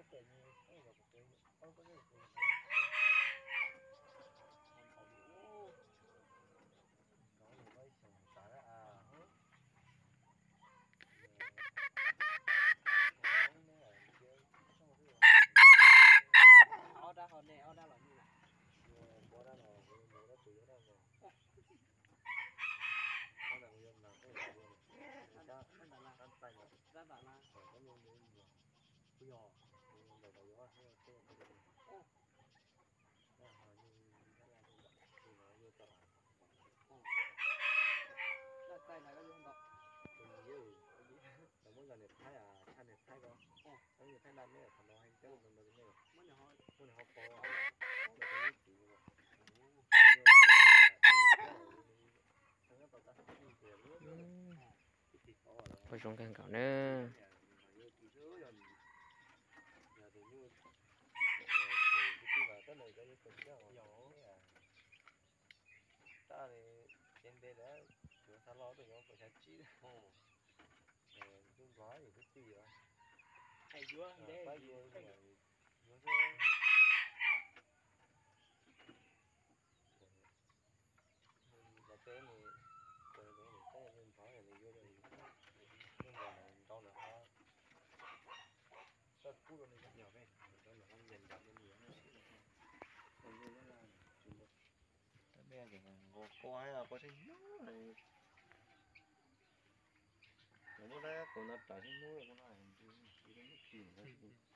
Ob dab ho nej ob dab los nyuj na. Dab ntam na. Dab ntam na. Kuv yog ntawm yuav. Dab ntam na. Tus yawg, lawv muab yog niam Thaib, tshaj niam Thaib ko. Tab niam Thaib nta meb qhov no heev coob, muab niam ho pov, muab niam ho pov, muab niam ho pov, muab niam ho pov ib txiv. Ua zoo kawg nkaus na. Tab sis cev npe lawm, yuav xa los tus yuav pom xya tsib. Ntuj npog yus kwv tij os. Yuav, yuav xwb. Cov peb nws, cov nws tab nws npog nws yuav, nws npog nws nrau nws ho txawj kub rau nws, nrau nws ho nyiam nrau nws. Tab peb nqus kua, kua tsheb hnub, lawv muab dab kuv no raws tsheb hnub, kuv no ntshe tsis muaj khi nws.